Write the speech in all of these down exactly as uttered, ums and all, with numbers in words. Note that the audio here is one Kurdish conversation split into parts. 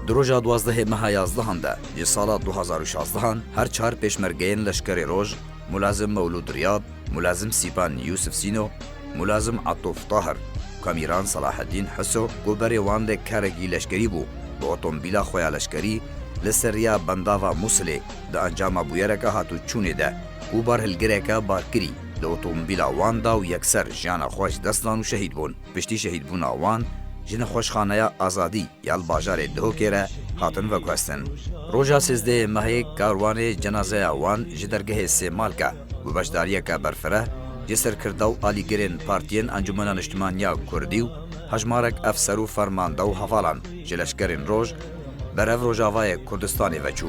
Di roja duwazdehê meha yazdehan de, ji sala du hazar û şazdehan, her çar pêşmergeyên Leşkerê Roj, Mulazim Mewlûd Riyad, Mulazim Sîpan Yûsif Sîno, Mulazim Atof Tahir, Kamîran Salaheddîn Hiso, ku berê wan de karekî leşkerî bû, bi otomobîla xwe ya leşkerî li ser riya bendava Mûsilê di encama bûyereke hatûçûnê de, ku barhilgireke barkirî li otomobîla wan da û yekser jiyana xwe ji dest dan û şehîd bûn. Piştî şehîdbûna wan, ji nexweşxaneya Azadî ya li bajarê Dihokê re hatin veguhestin. Roja sêzdehê mehê karwanê cenazeya wan ji dergehê Sêmalka bi beşdariyeke berfireh ji serkirda û alîgirên partiyên Encûmena Niştimaniya Kurdî û hejmarek efser û fermanda û hevalan ji leşkerên Roj berev Rojavayê Kurdistanê ve çû.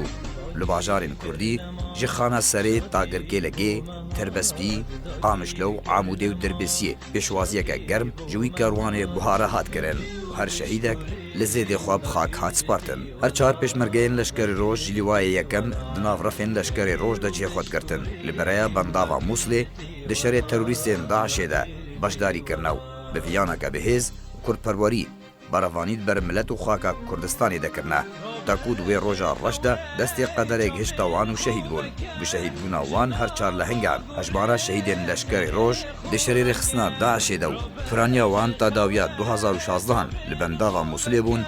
Li bajarên Kurdî ji Xana Serê ta Girkêlegê, Terbespî, Qamişlo û Amûdê û Dirbêsiyê pêşwaziyeke germ ji wî karwanê buhare hat kirin û her şehîdek li zêdê xwe bi xak hat spartin. Her çar pêşmergeyên Leşkerê Roj ji lîwayê yekem di nav refên Leşkerê Roj de cihê xwe digirtin. Li bereya bendava Mûsilê di şerê terorîstên DAIŞê de beşdarî kirine û bi viyaneke bi hêz û kurdperwerî berevanî di ber milet û xaka Kurdistanê de kirine. Ta ku di wê roja reş de destê qederê gihişta wan û şehîd bûn. Bi şehîdbûna wan her çar lehingan, hejmara şehîdên Leşkerê Roj di şerê rêxistina DAIŞê de û piraniya wan ta dawiya du hazar û şazdehan li bendava Mûsilê bûn,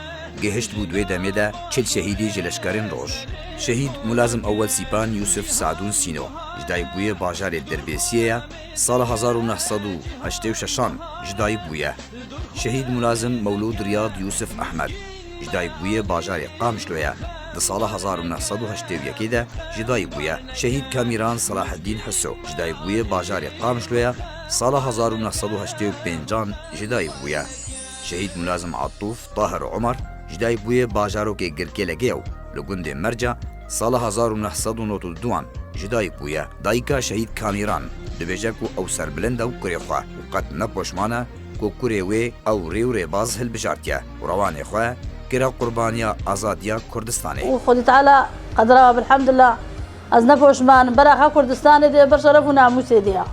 gihişt bû di wê demê de çil şehîdî ji Leşkerên Roj. Şehîd Mulazim Ewel Sîpan Yûsif Sadûn Sîno, ji dayik bûye bajarê Dirbêsiyê ye, sala hezar û neh sed û heştê û şeşan ji dayik bûye. Şehîd Mulazim Mewlûd Riyad Yûsif Ehmed, ji dayik bûye bajarê Qamişlo ye. Di sala hezar û neh sed û heştê û yekê de ji dayik bûye. Şehîd Kamîran Salaheddîn Hiso, ji dayik bûye bajarê Qamişlo ye. Sala hezar û neh sed û heştê û pêncan ji dayik bûye. Şehîd Mulazim Atûf Tahir Omer, ji dayik bûye bajarokê Girkêlegê û li gundê Merca sala hezar û neh sed û nod û duan ji dayik bûye. Dayika Şehîd Kamîran dibêje ku ew serbilind e û kurê xwe û qet ne poşman e ku kurê wê ew rê û rêbaz hilbijartiye û rewanê xwe kire qurbaniya azadiya Kurdistanê. û Xwedî Teala qedira we, bilhemdillah, ez ne poşman im, bera xwe Kurdistanê de bir şeref û namûsê de ye.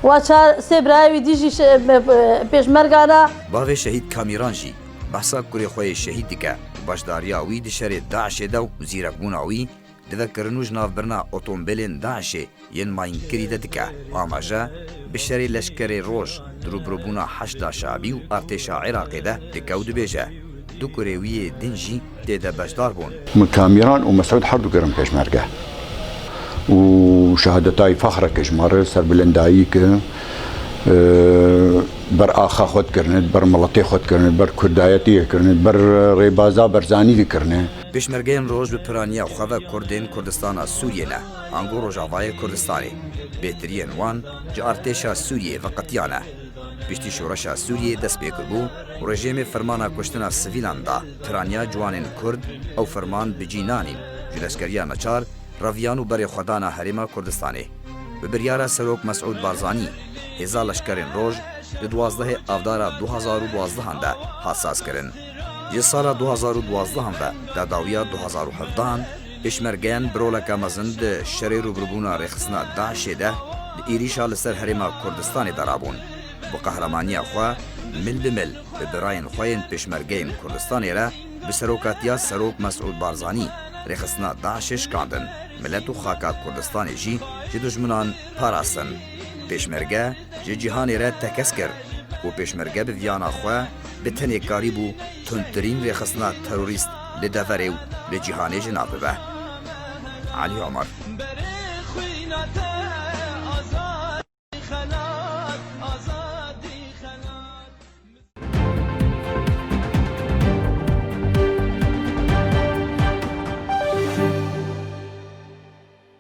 Wa çar sê birayê wî dî jî şe-, pe-, pe-, pêşmerga ne. Bavê Şehîd Kamîran jî behsa kurê xwe yê şehîd dike û beşdariya wî di şerê DAIŞê de û zîrekbûna wî di vekirin û ji navbirina otomobilên DAIŞê yên mayînkirî de dike. Amaje bi şerê Leşkerê Roj di rûbirûbûna Heşda Şabî û artêşa Iraqê de dike û dibêje, du kurê wî yê din jî tê de beşdar bûn. Min Kamîran û Mesûd her du kirin pêşmerge. Û şehadetayî fexreke ji me re, serbilindayî ke, e, ber axa xwe dikirine, ber miletê xwe dikirine, ber kurdayetiyê kirine, ber rêbaza Berzanî dikirine. Pêşmergeyên Roj bi piraniya xwe ve Kurdên Kurdistana Sûriyê ne, ango Rojavayê Kurdistanê. Bêtiriyên wan ji artêşa Sûriyê veqetiyane. Piştî şoreşa Sûriyê dest pê kiribû û rejîmê fermana kuştina sivîlan da, piraniya ciwanên Kurd ew ferman bi cî nanîn, ji leşkeriya neçar, reviyan û berê xwedana Herêma Kurdistanê. Bi biryara Serok Mesûd Barzanî, hêza Leşkerên Roj di duwazdehê Avdara du hazar û duwazdehan de hat sazkirin. Ji sala du hazar û duwazdehan ve ta dawiya du hazar û hevdehan, pêşmergeyan bi roleke mezin di şerê rûbirûbûna rêxistina DAIŞê de di êrîşa li ser Herêma Kurdistanê de rabûn. Bi qehremanîya xwe mil bi mil bi birayên xwe yên pêşmergeyên Kurdistanê re bi serokatiya Serok Mesûd Barzanî rêxistina DAIŞê şikandin. Milet û xaka Kurdistanê jî ji dijminan parastin. Pêşmerge ji cîhanê re tekez kir ku pêşmerge bi viyana xwe bi tenê karîbû tundtirîn rêxistina terorîst li deverê û li cîhanê ji nav bibe. Elî Omer.